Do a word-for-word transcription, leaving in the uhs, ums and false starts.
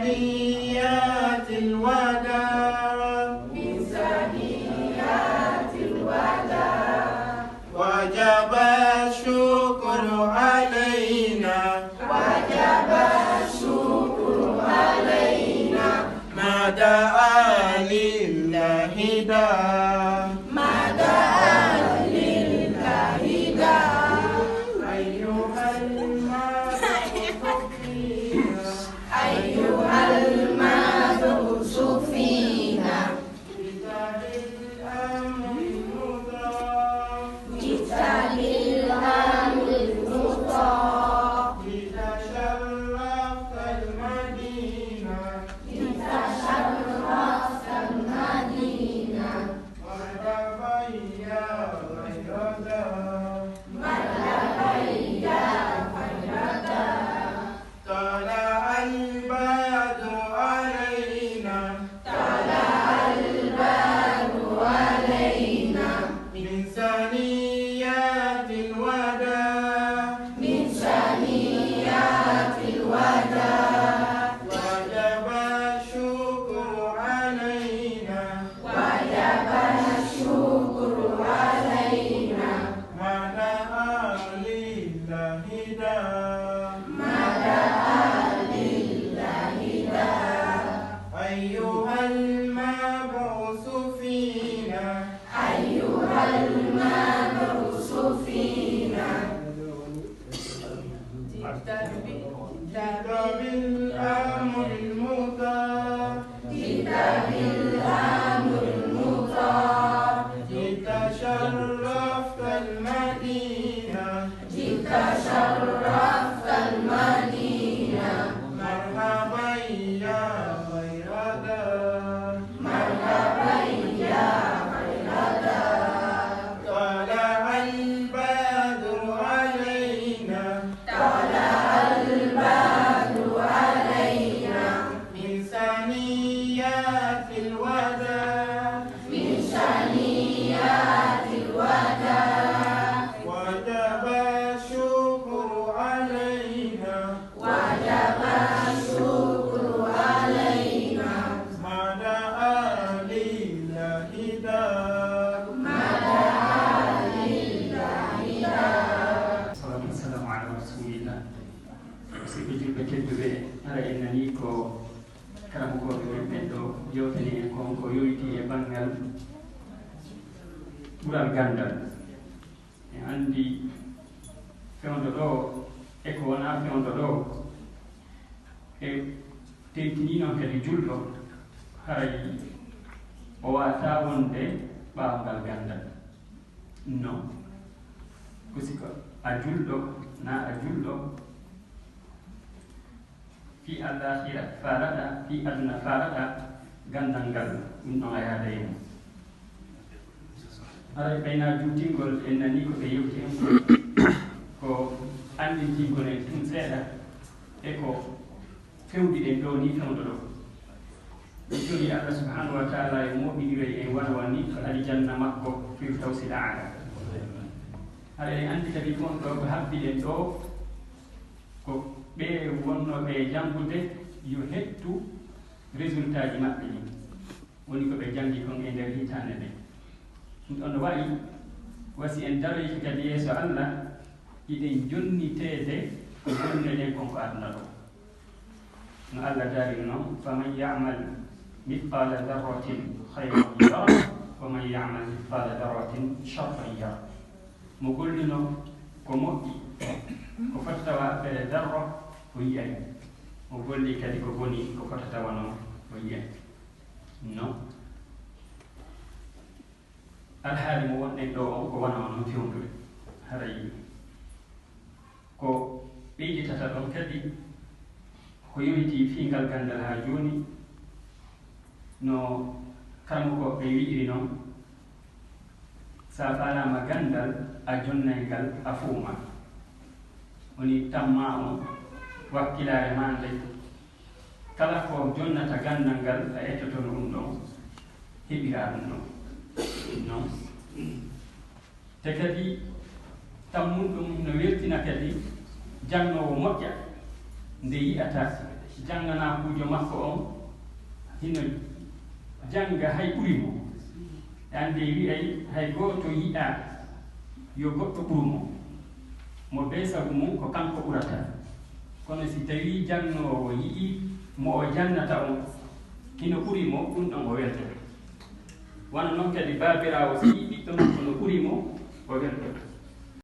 ثنيات الوداع، من ثنيات الوداع، وجب الشكر علينا، وجب الشكر علينا، ما دعا لله داع، ما دعا لله داع. أيها المبعوث فينا، أيها المبعوث فينا، جئت بالأمر المطاع، جئت بالأمر المطاع، جئت شرفت المدينة، جئت شرفت المدينة، مرحبا يا خير داع، مرحبا يا خير داع. طلع البدر علينا، طلع البدر علينا، من ثنيات الوداع، من ثنيات الوداع، وجب الشكر علينا، وجب الشكر علينا، ما دعا لله داع، ما دعا لله داع. أيها المبعوث فينا، أيها المبعوث فينا، جئت بالأمر المطاع، جئت بالأمر المطاع، جئت شرفت المدينة، جئت شرفت المدينة، مرحبا يا خير داع، مرحبا يا خير داع. طلع البدر علينا، طلع البدر علينا، من ثنيات الوداع، من ثنيات الوداع، وجب الشكر علينا، وجب الشكر علينا، ما دعا لله داع، ما دعا لله داع. Wassalatu wassalamu ala rasulillah. Musidɓe julɓe tedduɓe, hara en nanii ko karamokooɓe men ɓen ɗo yewtani en kon ko yowitii e banngal ɓural ganndal. En anndi fewndo ɗo e ko wonaa fewndo ɗo, e tentinii noon kadi julɗo, haray o waawataa wonde ɓaawo ngal ganndal. Non. Ko si ko a julɗo, naa a julɗo, fii allaakhira faalaɗaa, fii aduna faalaɗaa, ganndal ngal, ɗum ɗon a yaada e mum. Haray ɓay naa juutingol, en nanii ko ɓe yewti en ko, ko anndintingol en tun seeɗa, e ko fewndi ɗen ɗoo nii fewndo ɗoo. Ɗum toni Allah subhanahu wa ta'ala e moƴƴiniray en wano wani to aljanna makko Firdawsil Aala. Haray en anndi kadi ko on ɗoo ko habbi ɗen ɗoo, ko ɓe wonnooɓe e janngude yo hettu résultat ji maɓɓe ɗin. Woni ko ɓe janngi kon e nder hitaande nden. Ɗum ɗon no wa'i, wa si en daroyike kadi yeeso Allah, hiɗen jonniteede ko jonnir-ɗen kon ko aduna ɗoo. No Allah daari non, فمن يعمل مثقال ذرة خيرا يره، ومن يعمل مثقال ذرة شرا يره. Mo gollinoo ko moƴƴi, ko fota tawa abbere darro, o yi'ay. Mo golli kadi ko boni, ko fota tawa non, o yi'ay. Non. Alhaali mo wonɗen ɗoo on ko wano non fewndude. Haray ko ɓeyditata ɗon kadi ko yowitii fii ngal ganndal haa jooni, no karamokooɓe wi'iri non, si a faalaama ganndal, a jonnay ngal, a fuuma. Woni tammaa on, wakkilaare maa nden, kala ko jonnata ganndal ngal, a ettoto no ɗum ɗon heɓiraa ɗum ɗon. Non. Te kadi, tammunɗum no weltina kadi jannoowo moƴƴa nde yi'ata Jannganaakuujo makko on hino jannga hay ɓuri mo. E annde wi'ay hay gooto yi'aa yo goɗɗo ɓuru mo. Mo bee sabu mum ko kanko ɓurata. Kono si tawii jannoowo yi'ii mo o jannata on hino ɓuri mo, ɗun ɗon o weltoto. Wano non kadi baabiraawo si yi'ii ɓiɗɗo makko no ɓuri mo, o weltoto.